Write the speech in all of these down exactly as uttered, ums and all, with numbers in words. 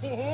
Hello.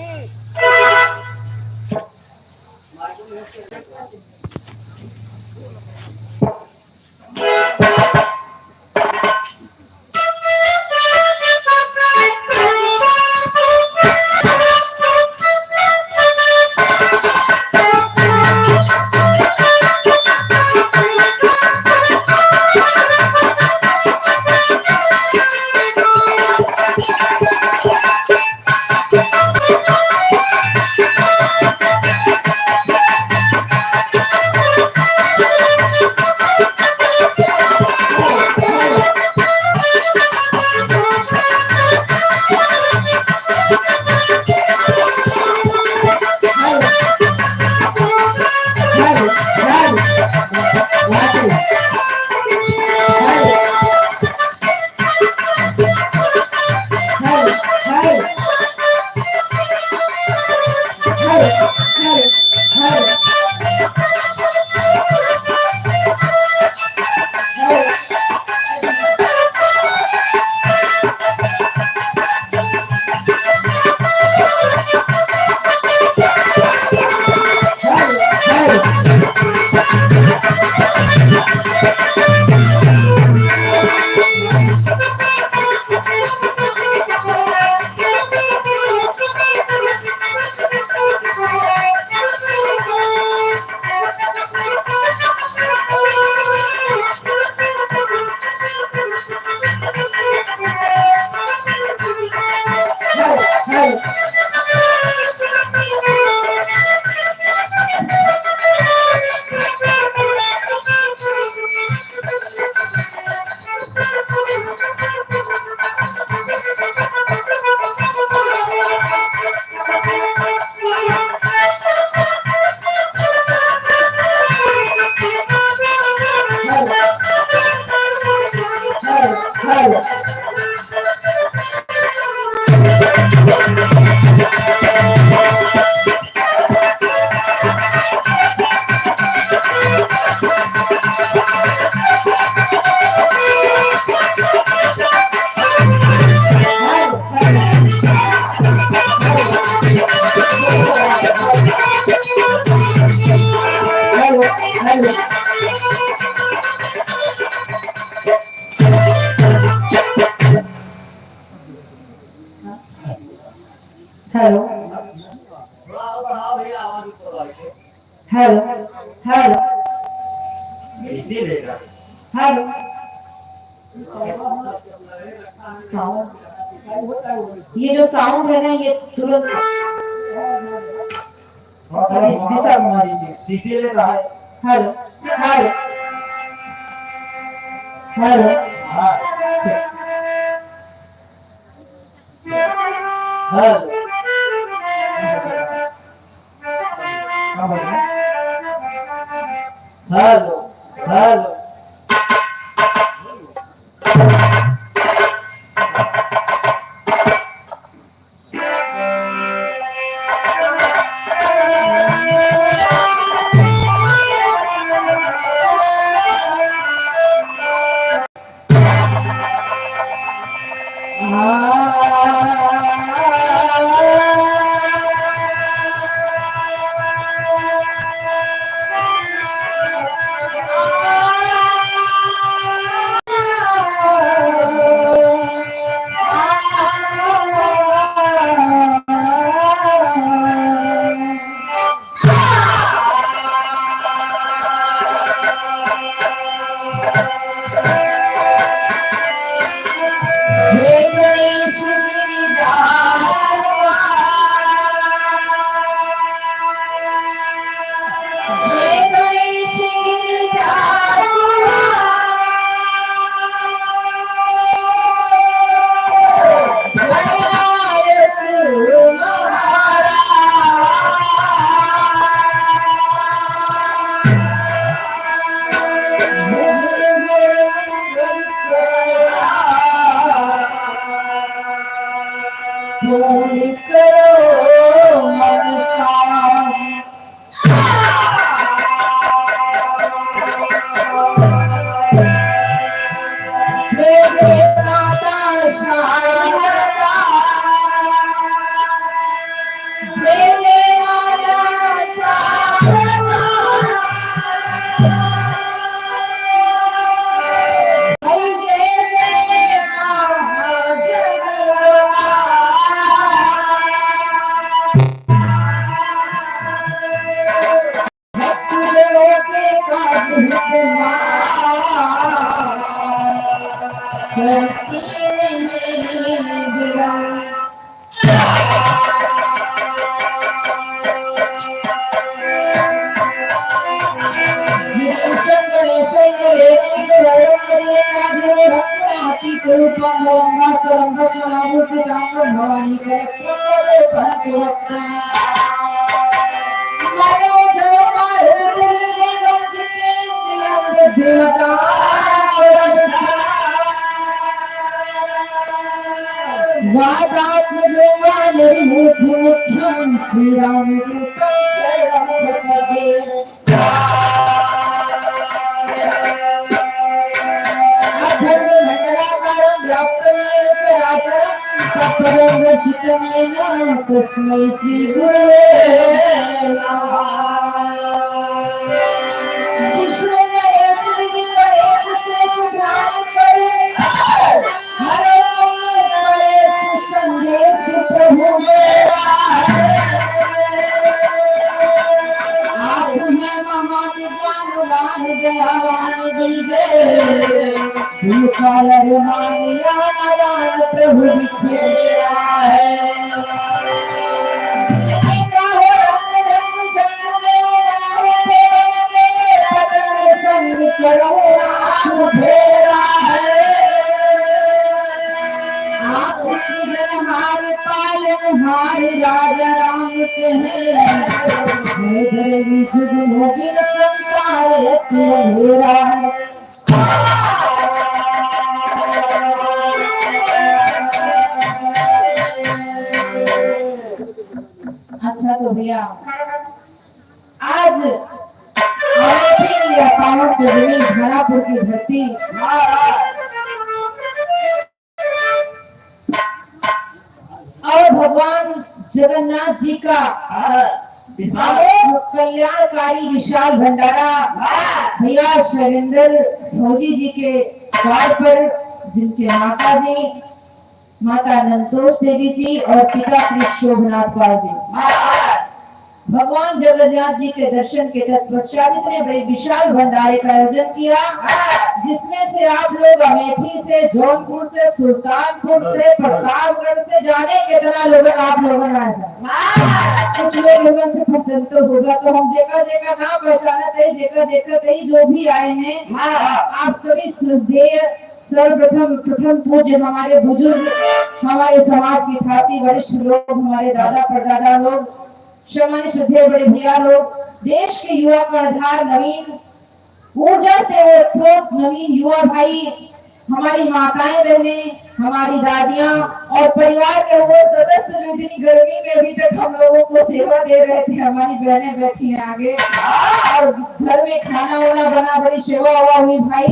Hello. Hello. Hello. Sound. ये जो sound है ना, ये तुरंत अरे, दिशा घुमा दीजिए। सीटी ले रहा है। Hello, hello, hello। हाँ। Hello। क्या बोल रहे हैं? Hello, hello। वादात्मजोवानरि मुख्यमुख्यं श्रीरामकृतं शरणं प्रपद्ये। अथर्वमण्डलाकारं व्याप्तं येन चराचरं तत्पदं दर्शितं येन तस्मै श्री गुरवे नमः। विष्णु महेश विधि महेश शेष ध्यान करे। हरे कलेश संदेश प्रभु मेरा है। आप हैं महान ज्ञानवान दयावान दीजे। ये काल अरमान या नारायण प्रभु बिखेरा है। अच्छा तो भैया, आज अमेठी या पावन से भूमि धनापुर की धरती, और भगवान जगन्नाथ जी का हाँ, विशाल। कल्याणकारी विशाल भंडारा हाँ। भैया शैलेंद्र फौजी जी के द्वार पर, जिनके माता जी माता नंदोस देवी जी और पिता श्री शोभनाथ पाल जी। हाँ। भगवान जगन्नाथ जी के दर्शन के तत्पश्चात इतने बड़े विशाल भंडारे का आयोजन किया, जिसमें से आप लोग अमेठी से, जौनपुर से, सुल्तानपुर से, प्रतापगढ़ से, जाने कितना लोगन आप लोगन आए हैं। कुछ लोग लोगन से कुछ जन तो होगा, तो हम जेका जेका ना पहचानत है, जेका जेका कहीं जो भी आए हैं, आप सभी श्रद्धेय सर्वप्रथम प्रथम पूज्य हमारे बुजुर्ग, हमारे समाज के ख्याति वरिष्ठ लोग, हमारे दादा परदादा लोग, सम्मानित श्रद्धेय बड़े भैया लोग, देश के युवा कर्णधार नवीन ऊर्जा से ओतप्रोत नवीन युवा भाई, हमारी माताएं बहनें, हमारी दादियां और परिवार के वो सदस्य जो इतनी गर्मी में अभी तक हम लोगों को सेवा दे रहे थे, हमारी बहनें बैठी हैं आगे और घर में खाना वाना बना, बड़ी सेवा हुआ हुई भाई,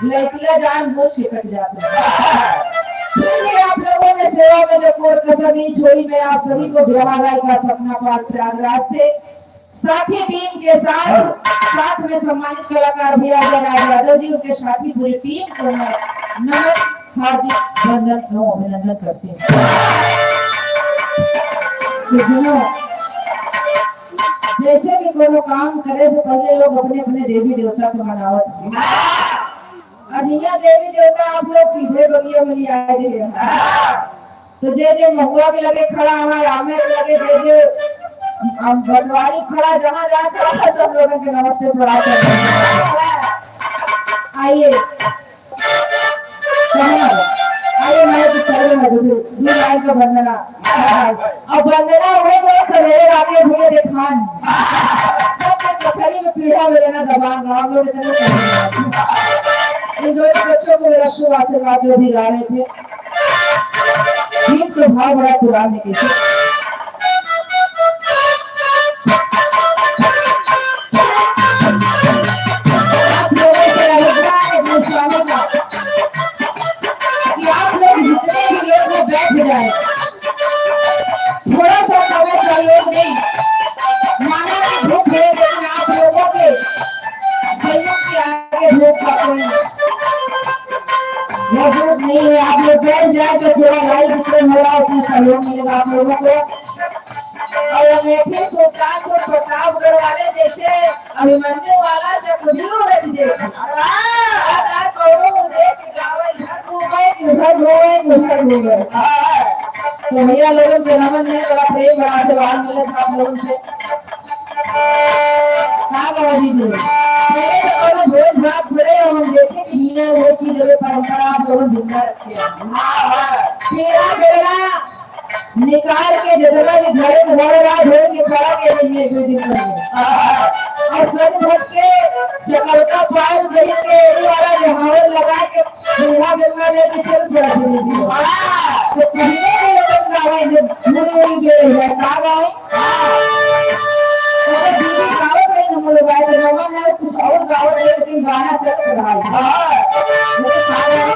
लड़कियां जान बूझ के कट जाती हैं। फिर भी आप लोगों ने सेवा में जो कोर कसर नहीं छोड़ी, मैं आप सभी को दुल्हा भाई का सपना पार्क प्रयागराज से साथी टीम के साथ, साथ में सम्मानित कलाकार भैया अजय राज यादव जी, उनके साथी पूरी टीम को मैं नमन, हार्दिक वंदन एवं अभिनंदन करती हूँ। सज्जनों, जैसे कि कोनो काम करे से पहले लोग अपने अपने देवी देवता को मनावत हैं। और हियाँ देवी देवता आप लोग सीधे बगिया में लिया आए हैं। तो जे जे महुआ के लगे खड़ा है, आमे के लगे, जे जे, हम बटवारी खड़ा, जहाँ जहाँ खड़ा है, सब लोगन के नमस्ते प्रणाम करते हैं। आइए, कहाँ है? आइए, मैं तो चले में दो, दो लाइन का वंदना। अब वंदना हुए तो सवेरे रात में भूले देखान। सबके कथरी में पीढ़ा में रहना दबान, हम लोग इतने इन दोनों बच्चों को मेरा शुभ आशीर्वाद जो भी ला रहे थे। गीत तो भाव बड़ा पुरान है, कैसे? आप लोगों से अनुग्रह है गुरुस्वामी का कि आप लोग जितने भी लोग हैं बैठ जाए, थोड़ा सा समय का लोग नहीं माना कि भूख है, लेकिन बैठे सुल्तानपुर प्रतापगढ़ वाले जैसे अभिमन्यु वाला चक्रव्यूह रच देखे। अवतार कौनो देख गावे, घर घूमे, घर घूमे, घर घूमे। तो भैया लोगन के नमन है, बड़ा प्रेम, बड़ा आशीर्वाद मिले आप लोगन से। का बाबा जी के? पहले तो कोनो भोज भात थोड़े हम देखे कि बिना वो चीज अबे परंपरा आप लोग जिंदा रखे हैं। हाँ, हाँ। पेड़ा बेड़ा निकाल के जतरा के घरे में घोड़े रात होए के खड़ा के दिन में दो दिन में। हाँ, हाँ। और सज धज के चकलका पायल गई के एड़ी वाला जहावर लगा के दूल्हा बेलना लेके चल पड़ा थे। हाँ। तो पहले के लोग गावे जो मुड़ी उड़ी बेल है, का गावे? हाँ। अरे दीदी गावत रही, हम लोग आए थे, मम्मा ने कुछ और गावत रही, लेकिन गाना चल रहा है। हाँ। मुझे खा रहा है।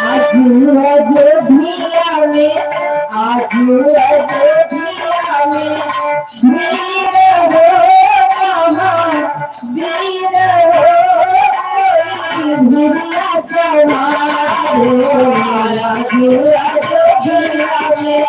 आजू अयोध्या में, आजू अयोध्या में, वीर हो महा वीर हो, कोई वीरिया सवार हो, आजू अयोध्या में।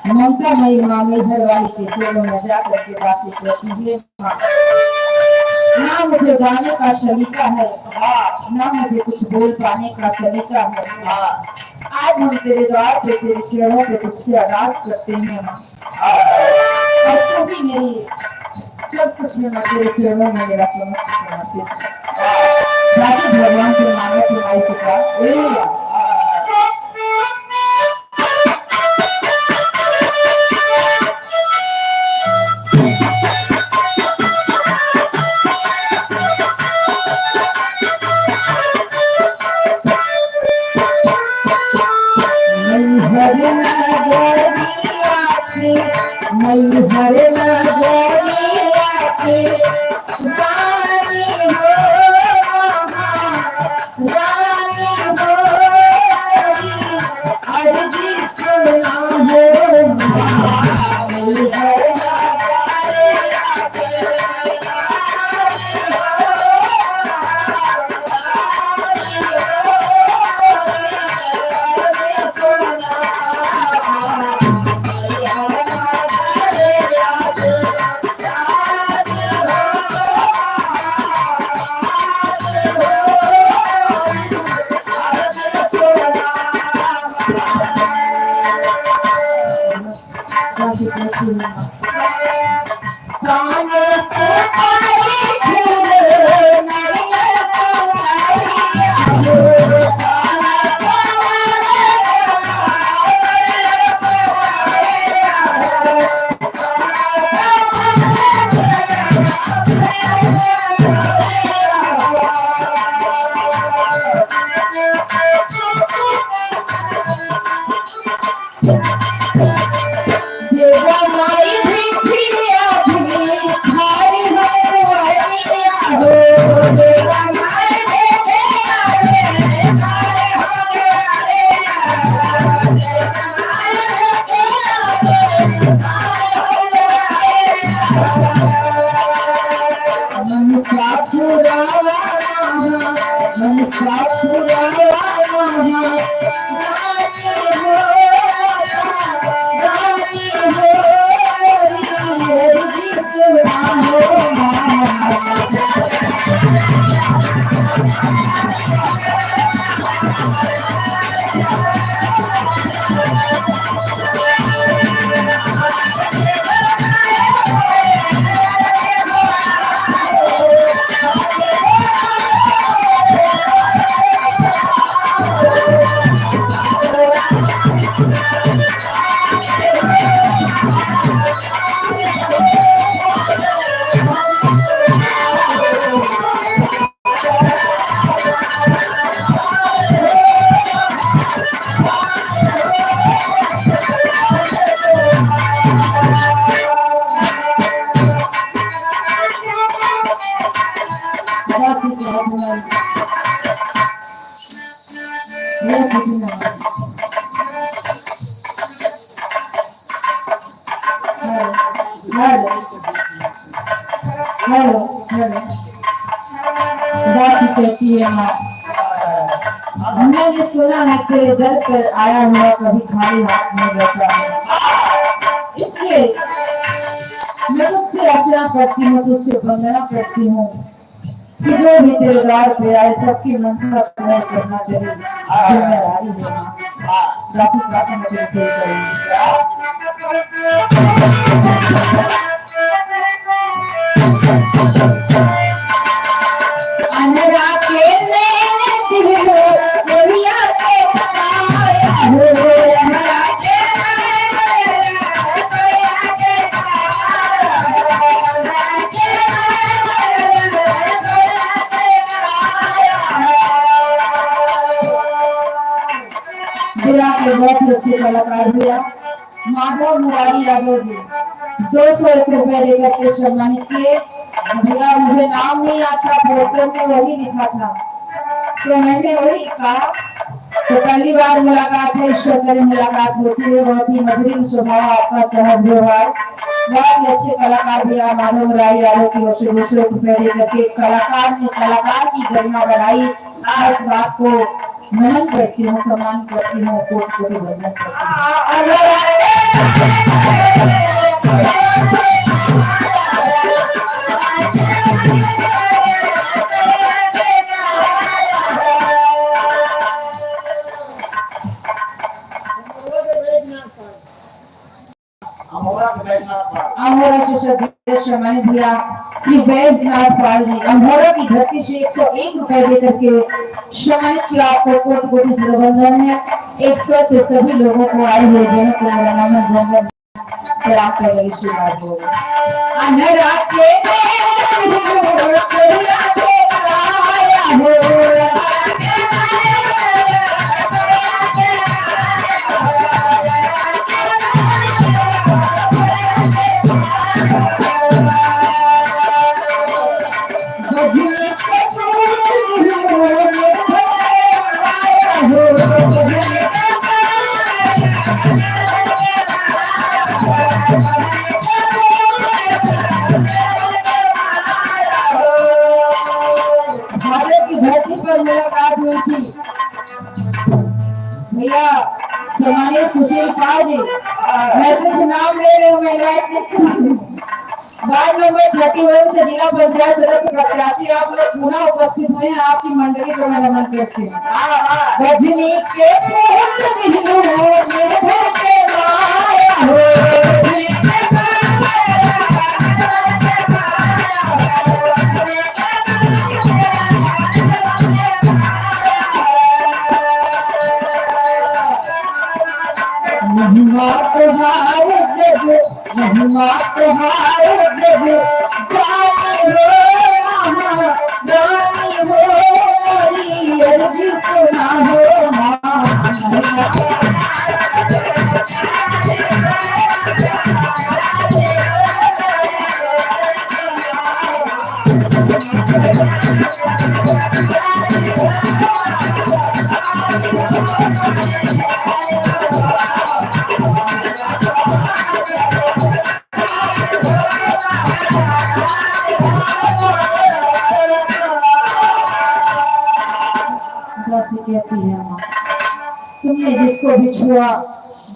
ममता मई माँ मैहर वाली के चरणों में जा करके बातें करती है। ना मुझे गाने का सलीका है, ना मुझे कुछ बोल पाने का सलीका है। आज हम तेरे द्वार पे, तेरे चरणों पे तुझसे अरदास करते हैं माँ। और तू ही मेरी सब कुछ है, मैं तेरे चरणों में मेरा समस्त समर्पित है। जाके भगवान से मांगो तुम्हारी कृपा। ले लिया। मैहर नगरिया के, मैहर नगरिया के रानी हो, रानी हो, अर्जी सुना हो, मैहर नगरिया के। हेलो, हेलो, हेलो, हेलो। बात कहती है माँ, मैंने सुना है तेरे दर पर आया हुआ कभी खाली हाथ नहीं लौटा है। इसलिए मैं तुझसे अर्चना करती हूँ, तुझसे वंदना करती हूँ कि जो भी तेरे द्वार पे आए, सबकी मनसा पूर्ण करना तेरी जिम्मेदारी है माँ। बाकी बात हम तेरे से ही करेंगे। अंधरा के नैन दिलो, गोरिया के काया हो, अंधरा के नैन दिलो, गोरिया के काया हो, अंधरा के नैन दिलो, गोरिया के काया हो। बिहार के बहुत ही अच्छे कलाकार भैया। माधव मुरारी यादव जी, दो सौ एक रुपए देकर के सम्मानित किए। भैया, मुझे नाम नहीं याद था, पोस्टर में वही लिखा था, तो मैंने वही कहा। तो पहली बार मुलाकात है, ईश्वर करे मुलाकात होती है। बहुत ही मधुर स्वभाव आपका, सहज व्यवहार, बहुत ही अच्छे कलाकार भैया। माधव मुरारी यादव की ओर से दो सौ एक रुपए देकर के कलाकार ने कलाकार की गरिमा बढ़ाई। आज आपको नमन करती हूँ, सम्मान करती हूँ, कोटि कोटि वंदन करती हूँ। अमोरा के बैजनाथ पाल। अमोरा से श्रद्धेय सम्मानित भैया श्री बैजनाथ पाल जी, अमोरा की धरती से एक सौ एक रुपए दे करके सम्मानित किया आपको कोटि कोटि से वंदन है। एक सौ से सभी लोगों को आए हुए जनों को नमन वंदन, प्रणाम कर रही श्री महाराज को। अंधरा के भारत की धरती पर मुलाकात हुई थी। भैया, सम्मानित सुशील पाल जी, मैं सिर्फ नाम ले रहे हूँ, मैं invite नहीं कर रही हूँ। वार्ड नंबर थर्टी वन से जिला पंचायत सदस्य प्रत्याशी आप लोग पुनः उपस्थित हुए हैं, आपकी मंडली को मैं नमन करती हूँ। रजनी के फूल बिनु मेरे घर पे आया हो। महिमा तोहार जग, महिमा तोहार जग, रानी हो, रानी हो, मोरी अर्जी सुना हो, माँ। कहती है माँ, तुमने जिसको भी छुआ,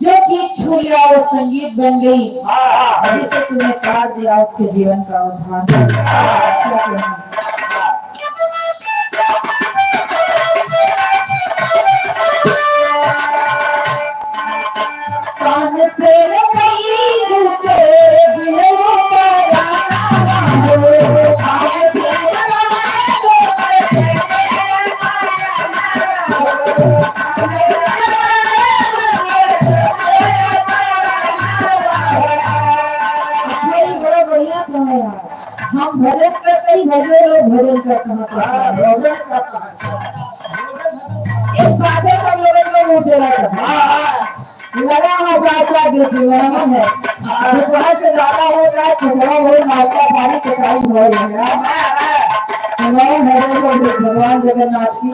जो चीज छू लिया वो संगीत बन गई। हाँ, हाँ, हाँ। जिसे तुमने प्यार दिया उसके जीवन का उद्धार। हाँ, हाँ। क्या कहना? कान से कई झूठे दिलों का गाना हो, कान से भाई, बड़ा बढ़िया समय है। हम भजन करते ही भजन, लोग भजन करते हैं। हाँ, भजन करते हैं। एक साथे सब लोगों को मुँह से लगा। हाँ, हाँ। लगा है साथ साथ जो जीवन है। हाँ। दोपहर से ज्यादा हो जाए, थोड़ा हो, नाश्ता पानी के टाइम हो जाए। हाँ, हाँ। तो मैं भजन को भगवान जगन्नाथ की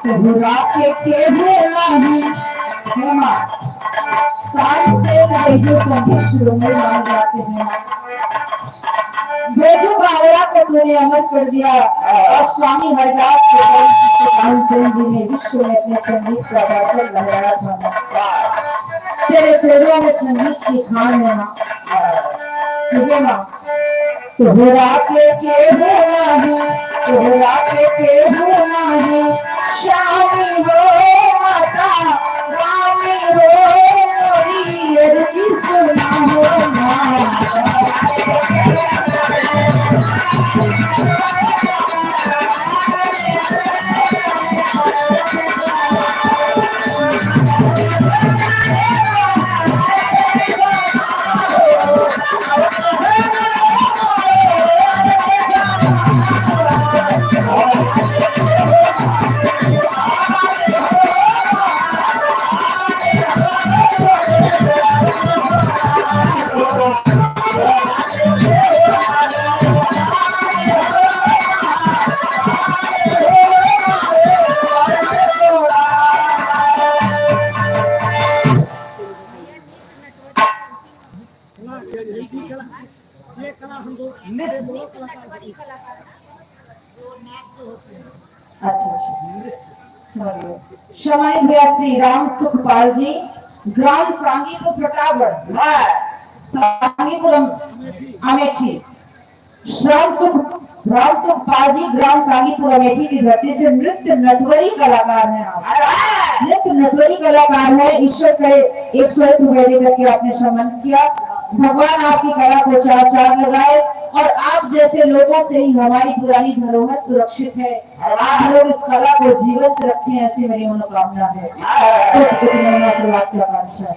तोहरा के केहू नाही, हे माँ, साहित्य से बैजू संगीत शिरोमणि मान जाते हैं। बैजू बावरा को तूने अमर कर दिया और स्वामी हरिदास को कानसेन जी ने विश्व में अपने संगीत का बादल लहराया था माँ। तेरे चरणों में संगीत की खान है माँ। तुझे माँ तोहरा के केहू नाही, तोहरा के केहू नाही, श्यामी हो माता, रानी हो मोरी, अरजी सुना हो माता। अच्छा, अच्छा। सम्मानित भैया श्री राम सुखपाल जी, ग्राम सांगीपुर प्रतापगढ़, हाँ। सांगीपुरम अमेठी। राम सुख, राम सुखपाल जी ग्राम सांगीपुर अमेठी की धरती से नृत्य नटवरी कलाकार हैं आप। अरे! नृत्य नटवरी कलाकार हैं। ईश्वर करे एक सौ एक रुपए दे करके आपने सम्मानित किया। भगवान आपकी कला को चार चांद लगाए और आप जैसे लोगों से ही हमारी पुरानी धरोहर सुरक्षित है। अरे! आप लोग इस कला को जीवंत रखें, ऐसी मेरी मनोकामना है। अरे! कोटि कोटि नमन, आशीर्वाद की आकांक्षा है।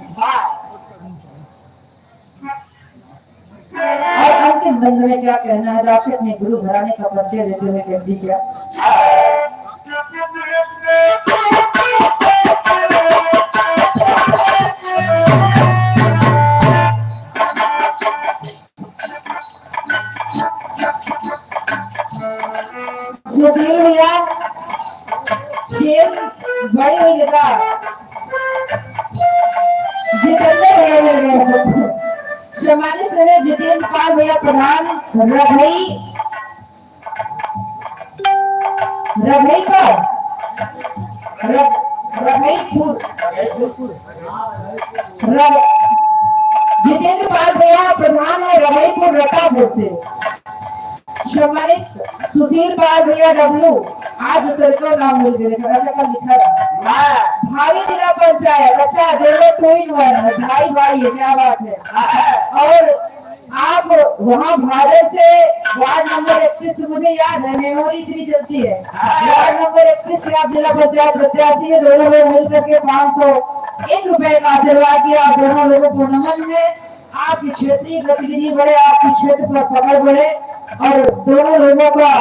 और अंतिम बंद में क्या कहना है, जो आपसे अपने गुरु घराने का परिचय देते हुए कह दीजिए। सुशील भैया, टीम बड़ी हुई बेटा। जितेंद्र भैया मिल गए। सम्मानित रहे जितेंद्र पाल भैया प्रधान रघई, रघई पर, र-, रघईपुर, र-, जितेंद्र पाल भैया प्रधान है रघईपुर रतापुर से। सम्मानित सुशील पाल भैया डब्लू, आज सर का नाम भूल गए, थोड़ा सा लिखा था। हाँ। भावी जिला पंचायत, अच्छा, they were two in one, भाई भाई है, क्या बात है। हाँ। और आप वहाँ भारत से वार्ड नंबर इकतीस से, मुझे याद है, मेमोरी इतनी चलती है। हाँ। वार्ड नंबर इकतीस से आप जिला पंचायत प्रत्याशी है, दोनों लोग मिल करके पाँच सौ एक रुपए का आशीर्वाद दिया। आप दोनों लोगों को नमन है, आपकी क्षेत्रीय गतिविधि बढ़े, आपकी क्षेत्र पर पकड़ बढ़े। और दोनों लोगों का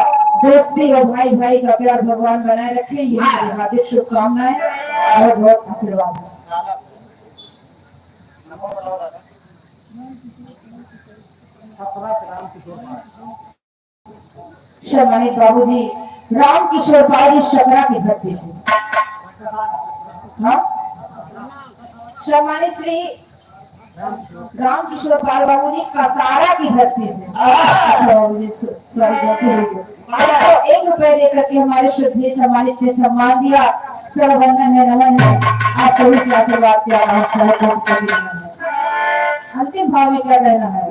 दोस्ती और भाई भाई का प्यार भगवान बनाए रखे, यही मेरी हार्दिक शुभकामनाएं और बहुत आशीर्वाद है। सम्मानित बाबूजी राम किशोर पाल जी सकरा की धरती से। हाँ? सम्मानित श्री राम किशोर पाल बाबू जी कसारा की धरती से। अच्छा, बाबू जी, स-, sorry, गलती हो गई। आपको एक रुपए दे करके हमारे श्रद्धेय सम्मानित से सम्मान दिया। सर वंदन है, नमन है। आप सभी के आशीर्वाद की आकांक्षा है, कोटि कोटि नमन है। अंतिम भाव में क्या कहना है?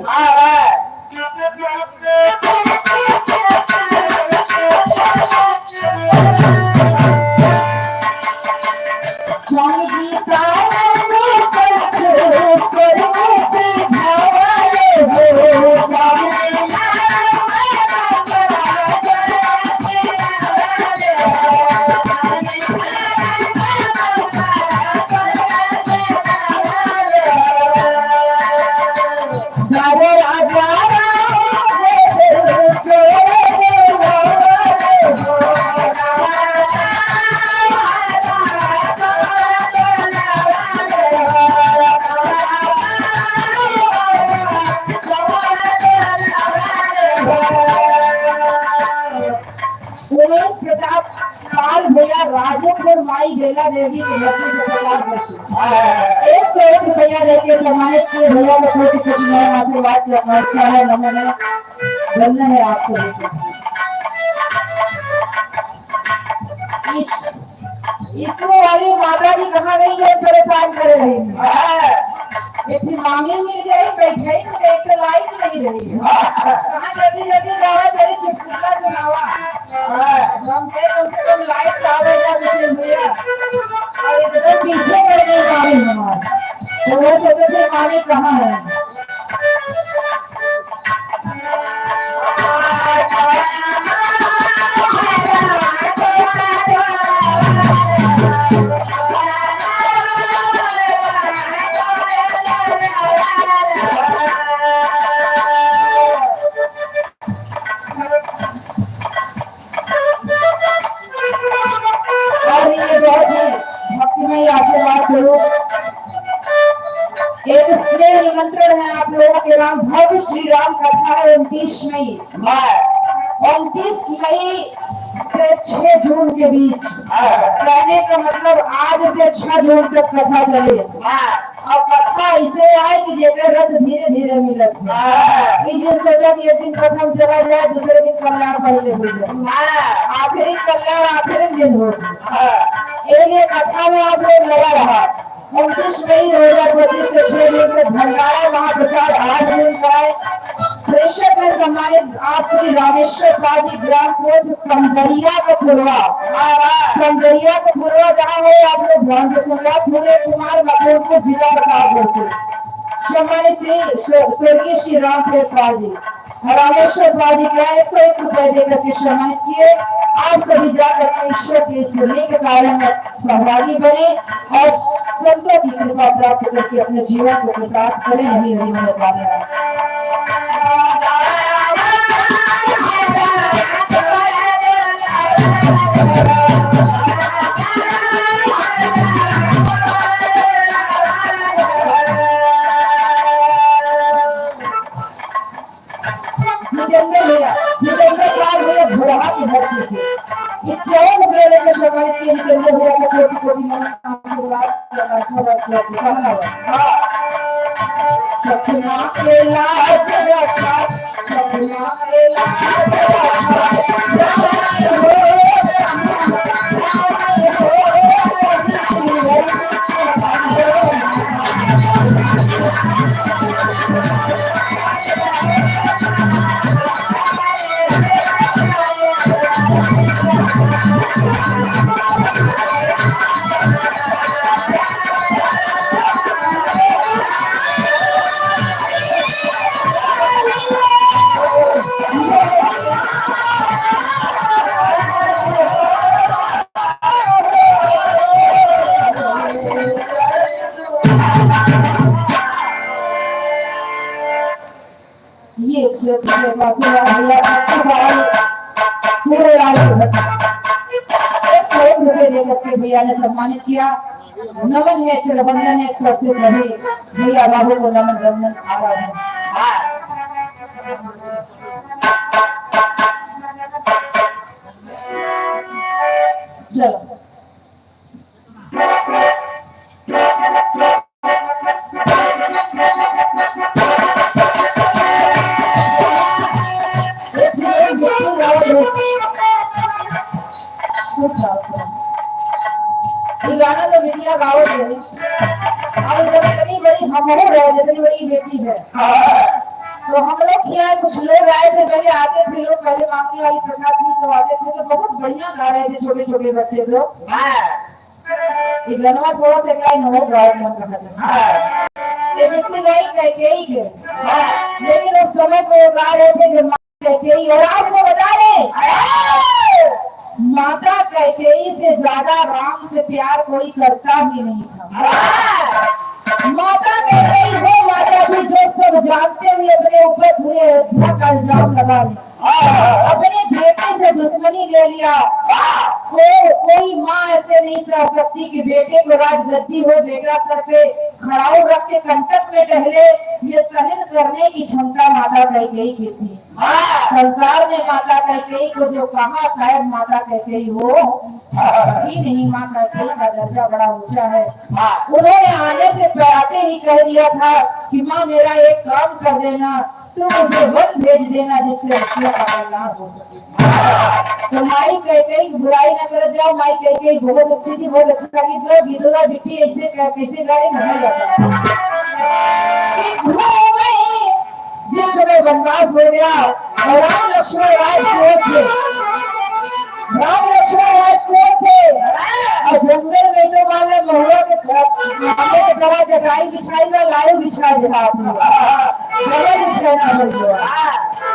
स्वामी जी का राजू फिर माई बेला देवी के लड़की के पचास वर्ष। एक सौ एक रुपया देके सम्मानित किए भैया को कोटि कोटि नमन, आशीर्वाद के नमस्कार है, नमन है, वंदन है आपको। इस, इसमें वाली माता जी कहाँ गई है, परेशान कर रही है। ये फिर मामी मिल गई, बैठे ही नहीं, एक तो लाइट नहीं रही। कहाँ जल्दी जल्दी जावा, जल्दी चुटकुला सुनावा। हाँ, हम कहे कम से कम लाइट आवे ना, लेकिन भैया, और इधर पीछे रह गई मामी हमारे। तो वो सोचे थे मामी कहाँ है। और ये बहुत ही भक्तिमय आशीर्वाद स्वरूप एक स्नेह निमंत्रण है आप लोगों के नाम। भव्य श्री राम कथा है उनतीस मई। हाँ। उनतीस मई से छह जून के बीच। हाँ। कहने का मतलब आज से छह जून तक कथा चले। हाँ। अब कथा ऐसे आए कि जेकर रस धीरे धीरे मिलत है। हाँ। कि जे सोचा कि एक दिन कथा में चला जाए, दूसरे दिन कल्याण पहले हो जाए। हाँ। आखिरी कल्याण आखिरी दिन हो। हाँ। ये लिए कथा में आप लोग लगा रहा। उनतीस मई दो हजार पच्चीस के छह दिन से भंडारा महाप्रसाद आठ दिन का है। प्रेषक में सम्मानित आप श्री रामेश्वर पाजी, ग्राम पोस्ट समदरिया का फुलवा। समदरिया का फुलवा जहाँ है, आप लोग ध्यान से सुन रहे, पूरे कुमार मकरपुर जिला प्रतापगढ़ से। सम्मानित श्री स्व-, स्वर्गीय श्री रामप्रेम पाजी, रामेश्वर पाजी का एक सौ एक रुपए देकर के सम्मानित किए। आप सभी जाकर के ईश्वर के इस पुण्य के कारण में सहभागी बने और संतों की कृपा प्राप्त करके अपने जीवन को कृतार्थ करें। हरि हरि मनोकामना। जितेंद्र भैया, जितेंद्र कुमार भैया भोरहा की धरती से इक्यावन रुपये लेके सम्मानित किए जितेंद्र भैया को कोटि कोटि नमन, आशीर्वाद, कहना है। सपना के लाज रखा, सपना के लाज रखा। ये क्षेत्र के काफी बड़ा भैया, पूरे लाल एक सौ रुपए देकर के भैया ने सम्मानित किया। नमन है, चिरवंदन है, सबसे सभी भैया बाबू को नमन वंदन आभार है। चलो। ये गाना तो बिटिया गावत रही, और जब इतनी बड़ी हमहू रहे, जितनी बड़ी बेटी है, तो हम लोग के यहाँ कुछ लोग आए थे, पहले आते थे लोग, पहले मांगने वाली प्रथा थी, तो आते थे, तो बहुत बढ़िया गा रहे थे छोटे छोटे बच्चे लोग। हाँ। ये गनवा थोड़ा सा क्या नौ गाँव मन रहा था। हाँ। ये बिल्कुल नहीं कह के ही गए। हाँ। लेकिन उस समय को वो गा रहे थे कि माँ कैकेयी, और आपको बता दें, माता कैकेयी से ज्यादा राम से प्यार कोई करता ही नहीं था। माता कैकेयी वो माता थी जो सब जानते हुए अपने ऊपर पूरे अयोध्या का इल्जाम लगा ली, अपने बेटे से दुश्मनी ले लिया। को, कोई माँ ऐसे नहीं सह सकती कि बेटे को राजगद्दी हो, बेटा सर पे खड़ाऊ रख के कंटक में टहले, ये सहन करने की क्षमता माता कैकेयी की थी। हाँ। संसार में माता कैकेयी को जो कहा, शायद माता कैकेयी हो ही नहीं। माँ कैकेयी का दर्जा बड़ा ऊंचा है। हाँ। उन्होंने आने से पहले ही कह दिया था कि माँ, मेरा एक काम कर देना, तुम मुझे वन भेज देना, जिससे लड़कियों का कल्याण हो सके। तो माई कैकेयी की बुराई ना करत जाओ, माई कैकेयी बहुत अच्छी थी, बहुत अच्छा गीत गाओ, गीतवा बिट्टी ऐसे कै-, कैसे गाए, नहीं आता। कि भूमि जिस समय वनवास हो गया और राम लक्ष्मण राजकोट थे, राम लक्ष्मण राजकोट थे और जंगल में जो माने महुआ के, माने के तरह चटाई बिछाई ना, लाई बिछा दिया आपने। जगह बिछाना पड़ गया।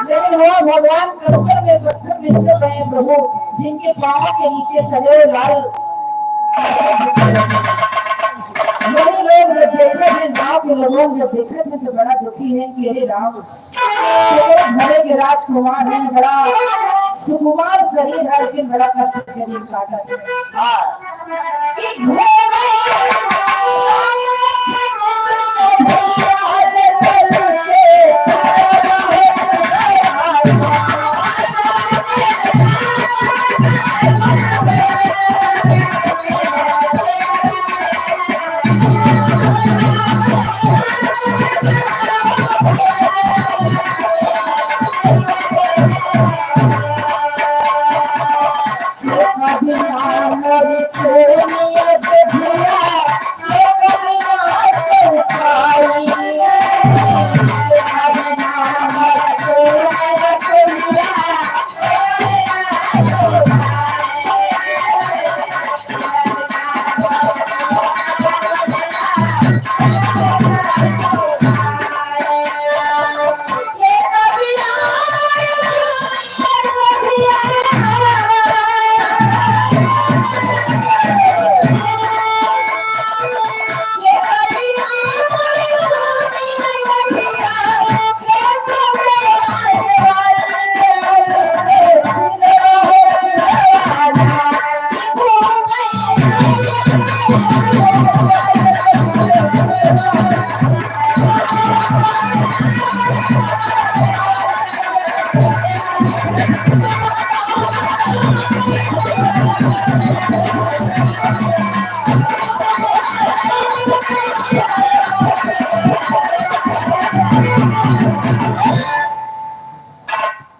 लेकिन वो भगवान कंकर में पत्थर बिछे गए प्रभु, जिनके पाँव के नीचे सदैव लाल। वही लोग जब देखे हैं, गाँव के लोगों जब देखे थे तो बड़ा दुखी है कि अरे राम, तो बड़े घरे के राजकुमार हैं, बड़ा सुकुमार शरीर है, लेकिन बड़ा कष्ट के दिन काटत है। हाँ।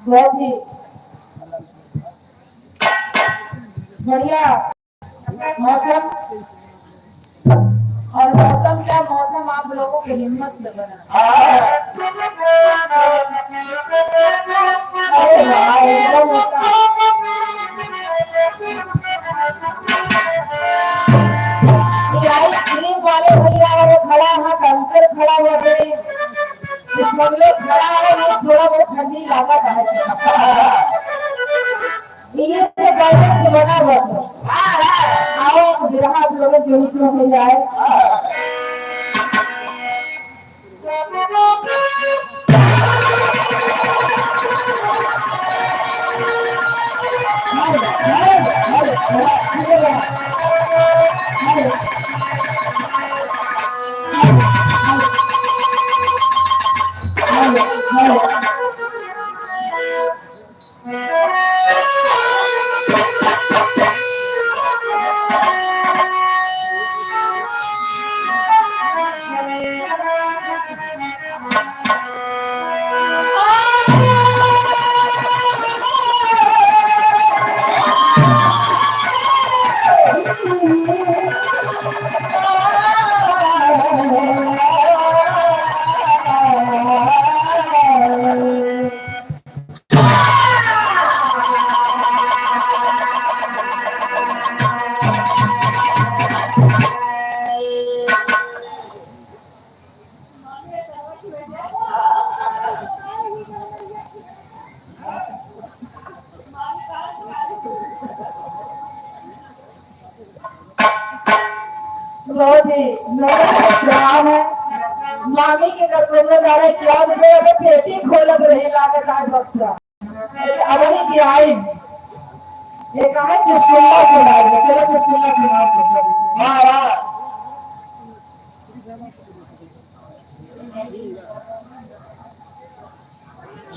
बहुत ही बढ़िया मौसम, और मौसम क्या मौसम, आप लोगों की हिम्मत से बना। अरे वाह, एकदम उत्तम। ये आइसक्रीम वाले भैया, वो खड़ा है, कंकर खड़ा हुआ है, इस बंगले खड़ा है, ये थोड़ा बहुत ठंडी लागत है। ये तो बैठक से बना हुआ है। आओ, बिरहा आप लोगों के बीच में मिल जाए। बहुत ही, बहुत ही प्रणाम है। मामी के कटोरे डाले क्या रुपये, अबे पेटी खोलत रही लागत आज बच्चा। अबही के आई। ये कहाँ चुटकुला सुनाई है? चलो चुटकुला सुनाओ तो सभी। वाह, वाह।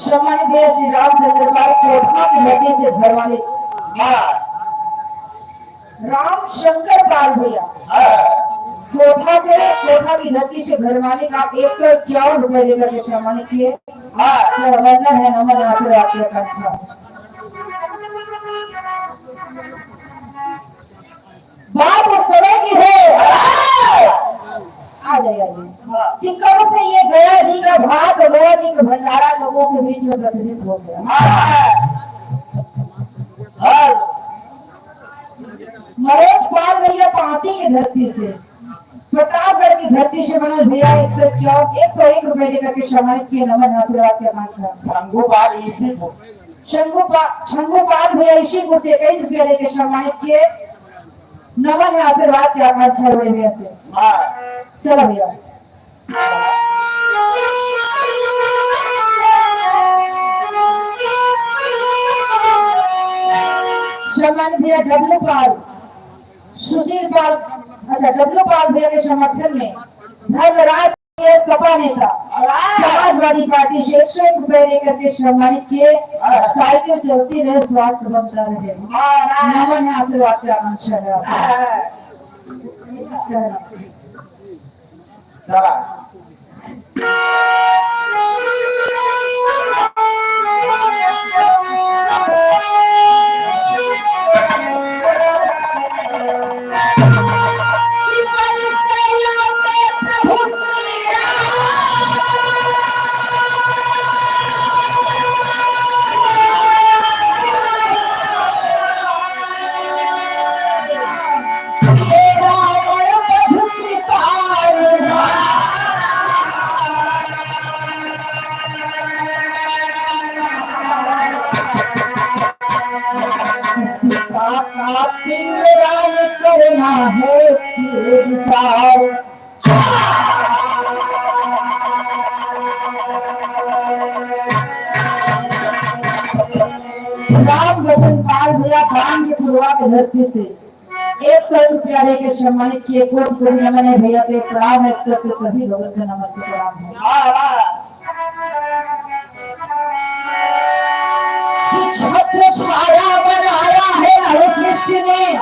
सम्मानित भैया श्री रामचंद्र पाल कोठा की धरती से घर वाले। वाह। राम शंकर पाल भैया। हाँ। कोठा से, कोठा की धरती से घर मालिक आप एक सौ इक्यावन रुपए देकर के सम्मानित किए। हाँ। तो वंदन है, नमन है, आशीर्वाद की आकांक्षा। बात उस समय की है। आ जाइए, आ जाइए। कि कब से ये गया जी का भात और गया जी का भंडारा लोगों के बीच में प्रचलित हो गया। हाँ। मनोज पाल भैया पाती की धरती से, प्रतापगढ़ की धरती से मनोज भैया एक सौ इक्यावन, एक सौ एक रुपए देकर के सम्मानित किए। नमन आशीर्वाद के आकांक्षा। शंभू पाल इसी को। शंभू पा-, शंभू पाल भैया इसी को से इक्कीस रुपया देकर सम्मानित किए। नमन है आशीर्वाद के आकांक्षा हुए भैया से। हाँ। चलो भैया। सम्मानित भैया डब्लू पाल, सुशील पाल, अच्छा, डब्लू पाल भैया के समर्थन में धर्मराज के सपा नेता, समाजवादी पार्टी से एक सौ एक रुपए लेकर के सम्मानित किए। साइकिल चलती रहे, स्वास्थ्य बनता रहे। नमन है, आशीर्वाद की आकांक्षा है आपको। राम वचन पाल भैया, गांव के फुलवा के धरती से एक सौ रुपया लेके सम्मानित किए। कोटि कोटि नमन है भैया के, प्रणाम है, सबके सभी भगत के नमस्ते, प्रणाम है। कि छत्र छाया बनाया है नर सृष्टि में,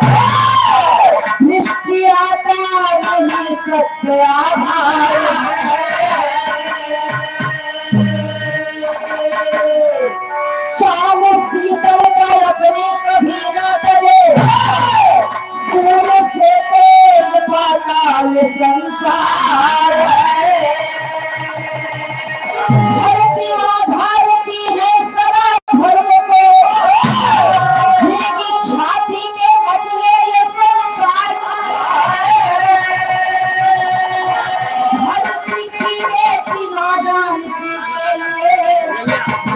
निष्क्रियता नहीं सत्य आधार है। चाल शीतल का अपने कभी ना डरे, सूर्य से तेज पाताल संसार है। धरती माँ भारती है सदा धर्म को, जिनकी छाती में मचले ये संसार। धरती की बेटी माँ जानकी के लिए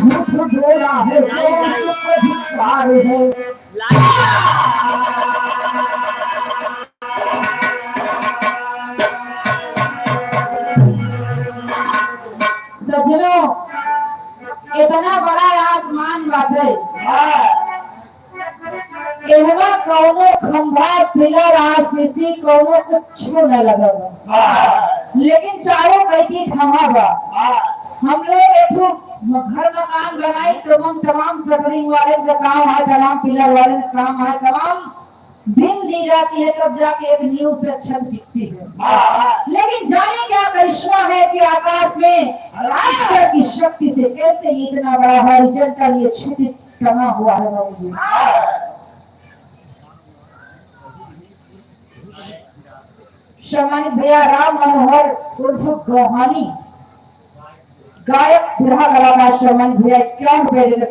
झूठ बोला है, कौन सुख अधिकार है। सज्जनों, इतना बड़ा आसमान बाटे, एहमा कौनो खंभा, pillar, आरसीसी, कौनो कुछ न लगा बा, लेकिन चारों कइती थमा बा। हम लोग एक ठो घर मकान बनाई, तमाम, तमाम सटरिंग वाले का काम है, तमाम pillar वाले का काम है, तमाम दिन दी जाती है, तब जाके एक नींव पे छत टिकती है। लेकिन जाने क्या करिश्मा है कि आकाश में ईश्वर की शक्ति से कैसे इतना बड़ा horizontal ये क्षितिज तना हुआ है बाबूजी। सम्मानित भैया राम मनोहर उर्फ गौहानी, गायक, बुढ़ा कलाकार, सम्मानित भैया, इक्यावन रुपए देकर के